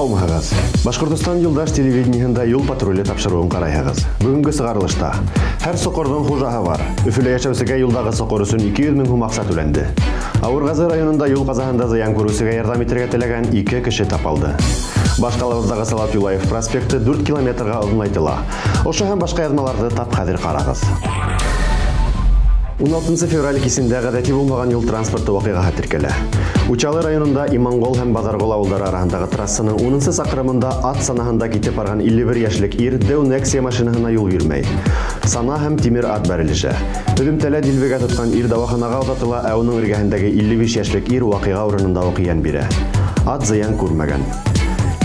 Һаумыһығыҙ! Башҡортостан юлдаш телевидениеһында юл патруле тапшырыуын ҡарайһығыҙ. Бөгөнгө сығарылышта һәр соҡорҙоң хужаһы бар. Өфөлә йәшәүсегә юлдағы соҡор өсөн 200 мең һум аҡса түләнде. Ауырғазы районында юл ҡазаһында зыян күреүсегә ярҙам итергә теләгән 2 кеше тапалды. Баш ҡалабыҙҙағы Салауат Юлаев проспекты 4 километрға оҙонайтыла. Ошо һәм башҡа яҙмаларҙы тап хәҙер ҡарағыҙ. 16 февраль кисендә ғәҙәти булмаған юл транспорты ваҡиғаһы теркәлә. Учалы районында Иманғол һәм Баҙарғол ауылдары араһындағы трассаның 10 саҡрымында ат санаһында китеп барған 51 йәшлек ир Дэу Нексия машинаһына юл бирмәй. Сана һәм тимер ат бәрелешә. Һөҙөмтәлә дилбегә тотҡан ир дауаханаға оҙатыла, ә уның эргәһендәге 55 йәшлек ир ваҡиға урынында уҡ йән бирә. Ат зыян күрмәгән.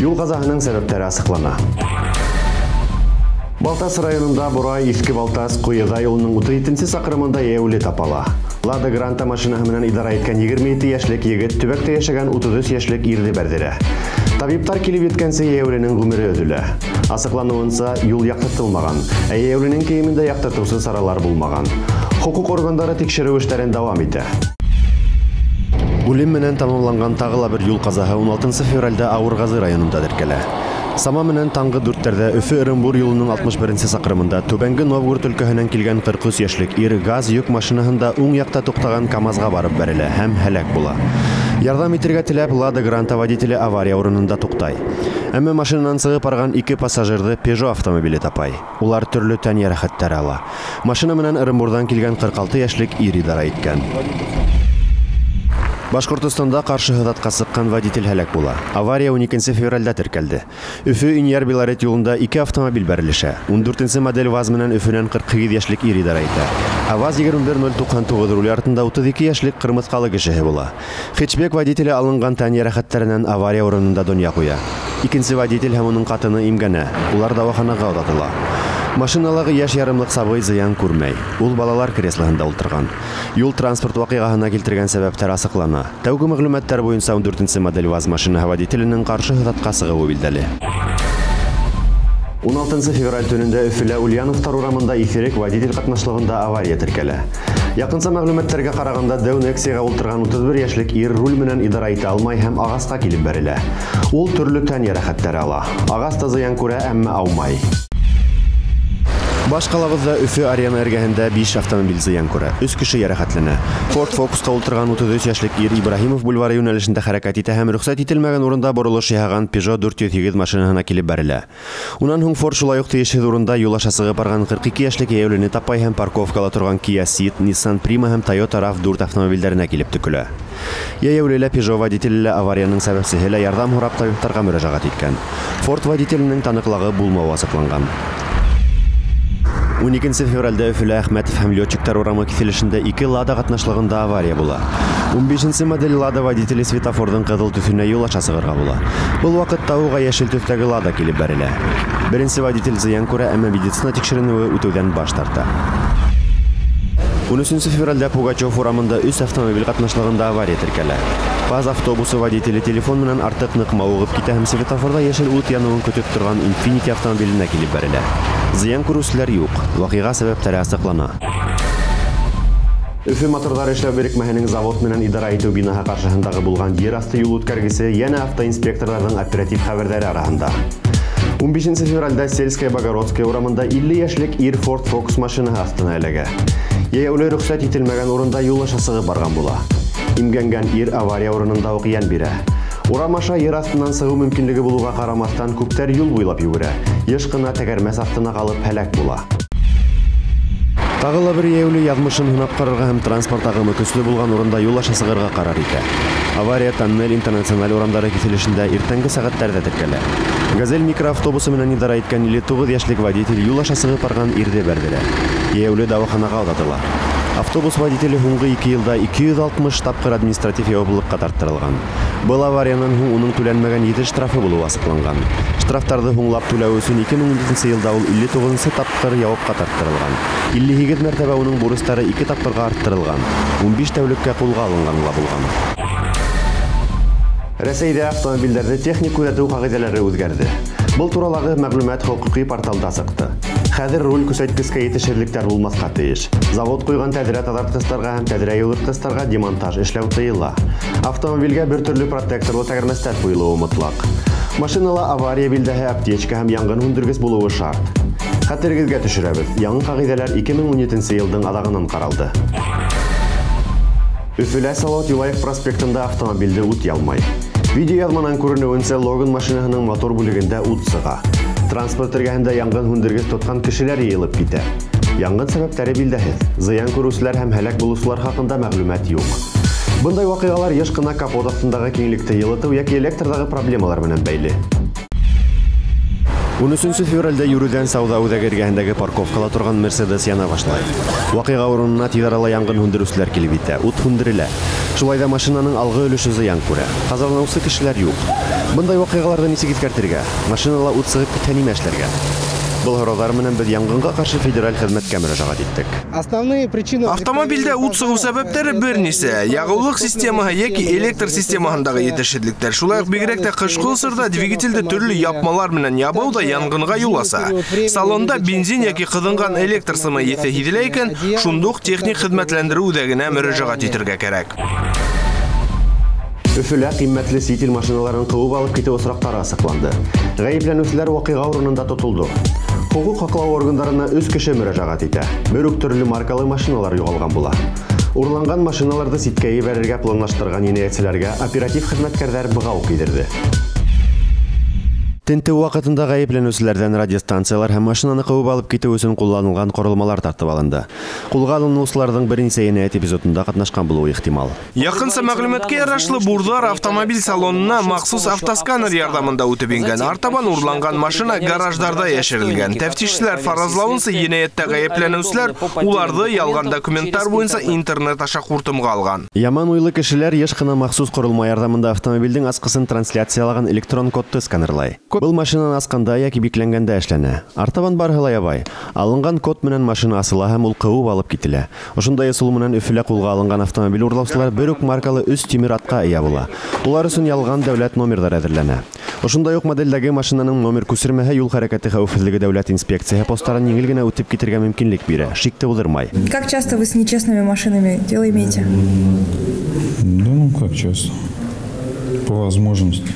Юл ҡазаһының сәбәптәре асыҡлана. Балтас районында Борай, Иҫке Балтас, Ҡуйыҙа юлының 37 саҡрымында йәйәүле тапала. Лада Гранта машинаһы менән идара иткән 27 йәшлек егет төбәктә йәшәгән 33 йәшлек ирҙе бәрҙерә. Табиптар килеп еткәнсе йәйәүленең ғүмере өҙөлә. Асыҡланыуынса, юл яҡтыртылмаған, ә йәйәүленең кейемендә яҡтыртыусы саралар булмаған. Хоҡуҡ органдары тикшереү эштәрен дауам итә. Үлем менән тамамланған тағы ла бер юл ҡазаһы 16 февралдә Ауырғазы районында теркәлә. Сама менән таңғы 4-тәрҙә Өфө-Ырымбур юлының 61 саҡрымында Түбәнге Новгород өлкәһенән килгән 43 йәшлек ир газ йөк машинаһында уң яҡта туҡтаған КАМАЗға барып бәрелә һәм һәләк була. Ярҙам итергә теләп Лада Гранта водителе авария урынында туҡтай. Әммә машинанан сығып барған 2 пассажирҙы Peugeot автомобиле тапай. Улар төрлө тән йәрәхәттәре ала. Машина менән Ырымбурҙан килгән 46 йәшлек ир идара иткән. Башҡортостанда ҡаршы һыҙатҡа сыҡҡан водитель һәләк була. Авария 12 февралдә теркәлде. Өфө Инйәр Белорет юлында 2 автомобиль бәрелешә. 14 модель ВАЗ менән Өфөнән 48 йәшлек ир идара итә. Ә ВАЗ 21099 руль артында 32 йәшлек Ҡырмыҫҡалы кешеһе була. Хэтчбек водителе алынған тән йәрәхәттәренән авария урынында донъя ҡуя. Икенсе водитель һәм уның ҡатыны имгәнә. Улар дауаханаға оҙатыла. Машиналағы йәш ярымлыҡ сабый зыян күрмәй. Ул балалар креслоһында ултырған. Юл транспорт ваҡиғаһына килтергән сәбәптәр асыҡлана. Тәүге мәғлүмәттәр буйынса 14 модель ВАЗ машинаһы водителенең ҡаршы һыҙатҡа сығыуы билдәле. 16 февраль төнөндә Өфөлә Ульяновтар урамында иҫерек водитель ҡатнашлығында авария теркәлә. Яҡынса мәғлүмәттәргә ҡарағанда, Дэу Нексияға ултырған 31 йәшлек ир руль менән идара итә алмай һәм ағасҡа килеп бәрелә. Ул төрлө тән йәрәхәттәре ала. Ағас та зыян күрә, әммә аумай. Баш ҡалабыҙҙа Өфө арена эргәһендә 5 автомобиль зыян күрә. 3 кеше йәрәхәтләнә. Ford Focus-ҡа ултырған 33 йәшлек ир Ибраһимов бульвары йүнәлешендә хәрәкәт итә һәм рөхсәт ителмәгән урында боролош яһаған Peugeot 408 машинаһына килеп бәрелә. Унан һуң Ford шулай уҡ тейешһеҙ урында юл аша сығып барған 42 йәшлек йәйәүлене тапай һәм парковкала торған Kia Ceed, Nissan Prima һәм Toyota RAV4 автомобилдәренә килеп төкөлә. Йәйәүле лә Peugeot водителе лә аварияның сәбәпсеһе лә ярҙам һорап табиптарға мөрәжәғәт иткән. Ford водителенең таныҡлығы булмауы асыҡланған. 12 февралдә Өфөлә Әхмәтов һәм Летчиктар урамы киҫелешендә 2 Лада ҡатнашлығында авария була. 15 модель Лада водителе светофорҙың ҡыҙыл төҫөнә юл аша сығырға була. Был ваҡытта уға йәшел төҫтәге Лада килеп бәрелә. Беренсе водитель зыян күрә, әммә медицина тикшеренеүе үтеүҙән баш тарта. 13 февралдә Пугачев урамында 3 автомобиль ҡатнашлығында авария теркәлә. ПАЗ автобусы водителе телефон менән артыҡ ныҡ мауығып китә һәм светофорҙа йәшел ут яныуын көтөп торған Infiniti автомобиленә килеп бәрелә. Зыян күреүселәр юҡ. Ваҡиға сәбәптәре асыҡлана. Өфө моторҙары эшләү берекмәһенең завод менән идара итеү бинаһы ҡаршыһындағы булған ер аҫты юл үткәргесе йәнә автоинспекторҙарҙың оператив хәбәрҙәре араһында. 15 февралдә Сельская Богородская урамында 50 йәшлек ир Ford Focus машинаһы аҫтына эләгә. Йәйәүле рөхсәт ителмәгән урында юл аша сығып барған була. Имгәнгән ир авария урынында уҡ йән бирә. Урам аша ер аҫтынан сығыу мөмкинлеге булыуға ҡарамаҫтан күптәр юл буйлап йүгерә. Йыш ҡына тәгәрмәс аҫтына ҡалып һәләк була. Тағы ла бер йәйәүле яҙмышын һынап ҡарарға һәм транспорт ағымы көслө булған урында юл аша сығырға ҡарар итә. Авария Тоннель интернациональ урамдары киҫелешендә иртәнге сәғәттәрҙә теркәлә. Газель микроавтобусы менән идара иткән 59 йәшлек водитель юл аша сығып барған ирҙе бәрҙерә. Йәйәүле дауаханаға оҙатыла. Автобус водителе һуңғы 2 йылда 260 тапҡыр административ яуаплылыҡҡа тарттырылған. Был авариянан һуң уның түләнмәгән 7 штрафы булыуы асыҡланған. Штрафтарҙы һуңлап түләү өсөн 2014 йылда ул 59 тапҡыр яуапҡа тарттырылған. 58 мәртәбә уның бурыстары 2 тапҡырға арттырылған. 15 тәүлеккә ҡулға алынған ла булған. Рәсәйҙә автомобилдәрҙе техник күҙәтеү ҡағиҙәләре үҙгәрҙе. Был туралағы мәғлүмәт хоҡуҡи порталда сыҡты. Хәҙер руль көсәйткескә етешерлектәр булмаҫҡа тейеш. Завод ҡуйған тәҙрә таҙартҡыстарға һәм тәҙрә йылытҡыстарға демонтаж эшләү тыйыла. Автомобилгә бер төрлө протекторлы тәгәрмәстәр ҡуйылыуы мотлаҡ. Машинала авария билдәһе, аптечка һәм янгын һүндергес булыуы шарт. Хәтерегеҙгә төшөрәбеҙ, яңы ҡағиҙәләр 2017 йылдың аҙағынан ҡаралды. Өфөлә Салауат Юлаев проспектында автомобилде ут ялмай. Видеояҙманан күренеүенсә, Логан машинаһының мотор бүлегендә ут сыға. Транспорт эргәһендә янгын һүндергес тотҡан кешеләр йыйылып китә. Янгын сәбәптәре билдәһеҙ. Зыян күреүселәр һәм һәләк булыусылар хаҡында мәғлүмәт юҡ. Бындай ваҡиғалар йыш ҡына капот аҫтындағы киңлекте йылытыу йәки электрҙағы проблемалар менән бәйле. 13 февралдә Йөрүҙән сауҙа үҙәге эргәһендәге парковкала торған Мерседес яна башлай. Ваҡиға урынына тиҙ арала янгын һүндереүселәр килеп етә, ут һүндерелә. Шулай ҙа машинаның алғы өлөшө зыян күрә. Ҡазаланыусы кешеләр юҡ. Бындай ваҡиғаларҙы нисек иҫкәртергә? Машинала ут сығып китһә нимә эшләргә? Был һорауҙар менән беҙ янгынға ҡаршы федераль хеҙмәткә мөрәжәғәт иттек. Автомобилдә ут сығыу сәбәптәре бер нисә: яғыулыҡ системаһы йәки электр системаһындағы етешһеҙлектәр. Шулай уҡ бигерәк тә ҡышҡы осорҙа двигателде төрлө япмалар менән ябыу ҙа янгынға юл аса. Салонда бензин йәки ҡыҙынған электр сымы еҫе һиҙелә икән, шундуҡ техник хеҙмәтләндереү үҙәгенә мөрәжәғәт итергә кәрәк. Өфөлә ҡиммәтле сит ил машиналарын ҡыуып алып китеү осраҡтары асыҡланды. Ғәйепләнеүселәр ваҡиға урынында тотолдо. Хоҡуҡ һаҡлау органдарына 3 кеше мөрәжәғәт итә. Бер үк төрлө маркалы машиналар юғалған була. Урланған машиналарҙы ситкә ебәрергә планлаштырған енәйәтселәргә оператив хеҙмәткәрҙәр бығау кейҙерҙе. Тентеү ваҡытында ғәйепләнеүселәрҙән радиостанциялар һәм машинаны ҡыуып алып китеү өсөн ҡулланылған ҡоролмалар тартып алынды. Ҡулға алыныусыларҙың бер нисә енәйәт эпизодында ҡатнашҡан булыуы ихтимал. Яҡынса мәғлүмәткә ярашлы, бурҙар автомобиль салонына махсус автосканер ярҙамында үтеп ингән. Артабан урланған машина гараждарҙа йәшерелгән. Тәфтишселәр фаразлауынса, енәйәттә ғәйепләнеүселәр уларҙы ялған документтар буйынса интернет аша ҡуртымға алған. Яман уйлы кешеләр йыш ҡына махсус ҡоролма ярҙамында автомобилдең асҡысын трансляциялаған электрон кодты сканерлай. Был машинаны асҡанда йәки бикләнгәндә эшләнә. Артабан барыһы ла ябай. Алынған код менән машина асыла һәм ул ҡыуып алып кителә. Ошондай ысул менән Өфөлә ҡулға алынған автомобиль урлаусылар бер үк маркалы 3 тимер атҡа эйә була. Улар өсөн ялған дәүләт номерҙары әҙерләнә. Ошондай уҡ моделдәге машинаның номер күсермәһе юл хәрәкәте хәүефһеҙлеге дәүләт инспекцияһы посттарын еңел генә үтеп китергә мөмкинлек бирә, шик тыуҙырмай. Как часто вы с нечестными машинами дело имеете? Да, ну как часто. По возможности.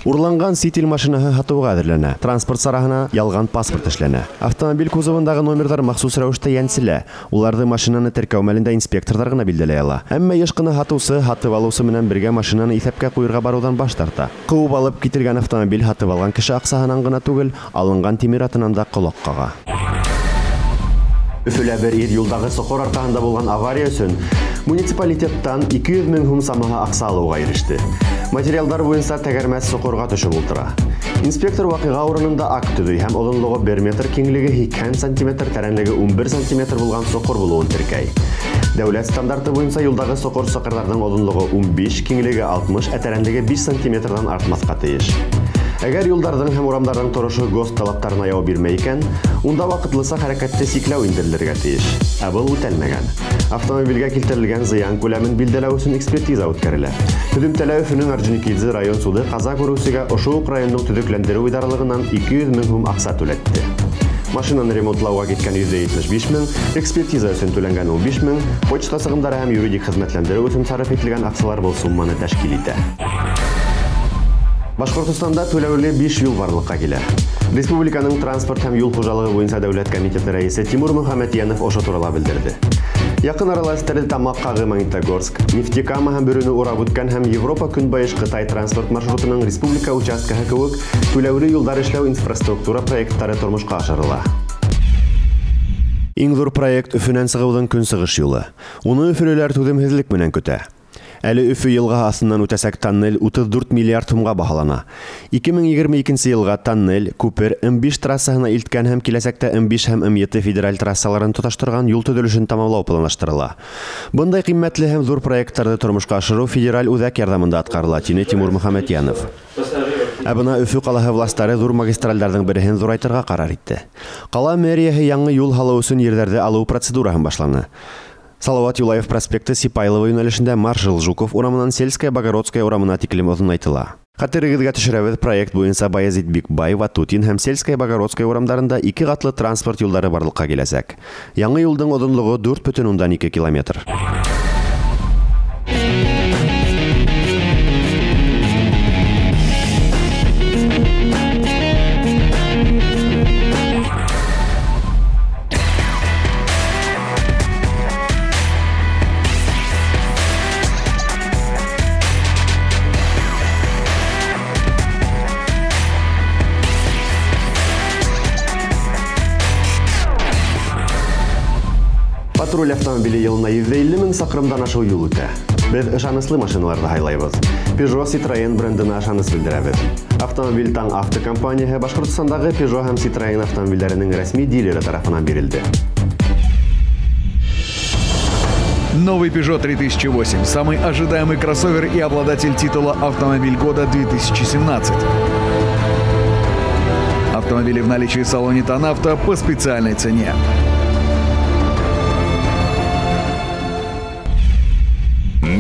Урланған сит ил машинаһы һатыуға әҙерләнә. Транспорт сараһына ялған паспорт эшләнә. Автомобиль кузовындағы номерҙар махсус рәүештә йәнселә. Уларҙы машинаны теркәү мәлендә инспекторҙар ғына билдәләй ала. Әммә йыш ҡына һатыусы һатып алыусы менән бергә машинаны иҫәпкә ҡуйырға барыуҙан баш тарта. Ҡыуып алып кителгән автомобиль һатып алған кеше аҡсаһынан ғына түгел, алынған тимер атынан да ҡолаҡ ҡаға. Өфөлә бер ир юлдағы соҡор арҡаһында булған авария өсөн муниципалитеттан 200 мең һум самаһы аҡса алыуға иреште. Материалдар буйынса тәгәрмәс соҡорға төшөп ултыра. Инспектор ваҡиға урынында акт төҙөй һәм оҙонлоғо 1 метр, киңлеге 80 сантиметр, тәрәнлеге 11 сантиметр булған соҡор булыуын теркәй. Дәүләт стандарты буйынса юлдағы соҡор саҡырҙарҙың оҙонлоғо 15, киңлеге 60, ә тәрәнлеге 5 сантиметрҙан артмаҫҡа тейеш. Әгәр юлдарҙың һәм урамдарҙың торошо ГОСТ талаптарына яуап бирмәй икән, унда ваҡытлыса хәрәкәтте сикләү индерелергә тейеш. Ә был үтәлмәгән. Автомобилгә килтерелгән зыян күләмен билдәләү өсөн экспертиза үткәрелә. Һөҙөмтәлә Өфөнөң Орджоникидзе район суды ҡаза күреүсегә ошо уҡ райондың төҙөкләндереү идаралығынан 200 мең һум аҡса түләтте. Машинаны ремонтлауға киткән 175 мең, экспертиза өсөн түләнгән 15 мең, почта сығымдары һәм юридик хеҙмәтләндереү өсөн сарыф ителгән аҡсалар был сумманы тәшкил итә. Башҡортостанда түләүле 5 юл барлыҡҡа килә. Республиканың транспорт һәм юл хужалығы буйынса дәүләт комитеты рәйесе Тимур Мөхәммәтйәнов ошо турала белдерҙе. Яҡын арала Стәрлетамаҡ, Ҡағы, Магнитогорск, Нефтекама һәм Бөрөнө урап үткән һәм Европа Көнбайыш Ҡытай транспорт маршрутының республика участкаһы кеүек түләүле юлдар эшләү инфраструктура проекттары тормошҡа ашырыла. Иң ҙур проект Өфөнән сығыуҙың көнсығыш юлы. Уны өфөлөләр түҙемһеҙлек менән көтә. Әле Өфө йылғаһы аҫтынан үтәсәк тоннель 34 миллиард һумға баһалана. 2022 йылға тоннель, күпер М5 трассаһына илткән һәм киләсәктә М5 һәм М7 федераль трассаларын тоташтырған юл төҙөлөшөн тамамлау планлаштырыла. Бындай ҡиммәтле һәм ҙур проекттарҙы тормошҡа ашырыу федераль үҙәк ярҙамында атҡарыла, тине Тимур Мөхәммәтйәнов. Ә бына Өфө ҡалаһы властары ҙур магистралдәрҙең береһен ҙурайтырға ҡарар итте. Ҡала мэрияһы яңы юл һалыу өсөн ерҙәрҙе алыу процедураһын башланы. Салават Юлаев проспекты Сипайлова йүнәлешендә Маршал Жуков урамынан Сельская Богородская урамына тиклем оҙонайтыла. Хәтерегеҙгә төшөрәбеҙ, проект буйынса Баязит Бикбай, Ватутин һәм Сельская Богородская урамдарында 2 ҡатлы транспорт юлдары барлыҡҡа киләсәк. Яңы юлдың оҙонлоғо 4,2 километр. Патруль автомобиле йылына 150 мең саҡрымдан ашыу юл үтә. Беҙ ышаныслы машиналарҙы һайлайбыҙ. Peugeot Citroën брендына ышаныс белдерәбеҙ. Автомобиль Таң автокомпанияһы Башҡортостандағы Peugeot һәм Citroën автомобилдәренең рәсми дилеры тарафынан бирелде. Новый Peugeot 3008 – самый ожидаемый кроссовер и обладатель титула «Автомобиль года 2017». Автомобили в наличии в салоне «Танавто» по специальной цене.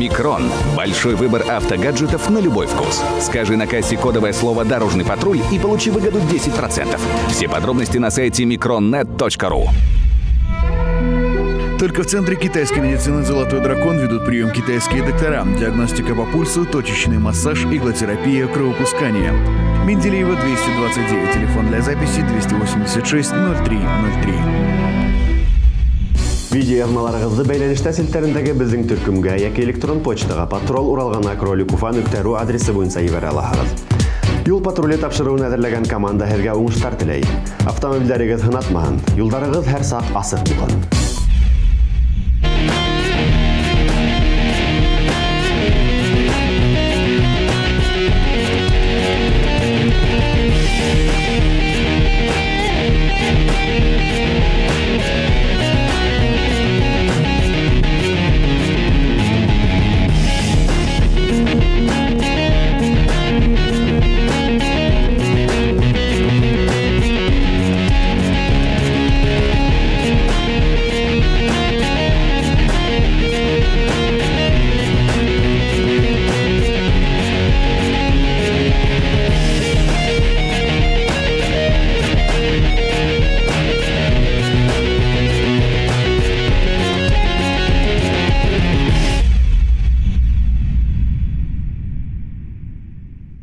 Микрон. Большой выбор автогаджетов на любой вкус. Скажи на кассе кодовое слово «Дорожный патруль» и получи выгоду 10%. Все подробности на сайте mikronnet.ru. Только в Центре китайской медицины «Золотой дракон» ведут прием китайские доктора. Диагностика по пульсу, точечный массаж, иглотерапия, кровопускание. Менделеева, 229. Телефон для записи 286 03 03. Видеояҙмаларығыҙҙы бәйләнештә селтәрендәге беҙҙең төркөмгә йәки электрон почтаға патрол уралғана кроликуфа.ру адресы буйынса ебәрә алаһығыҙ. Юл патруле тапшырыуын әҙерләгән команда һеҙгә уңыштар теләй. Автомобилдәрегеҙ һынатмаһын, юлдарығыҙ һәр саҡ асыҡ булһын.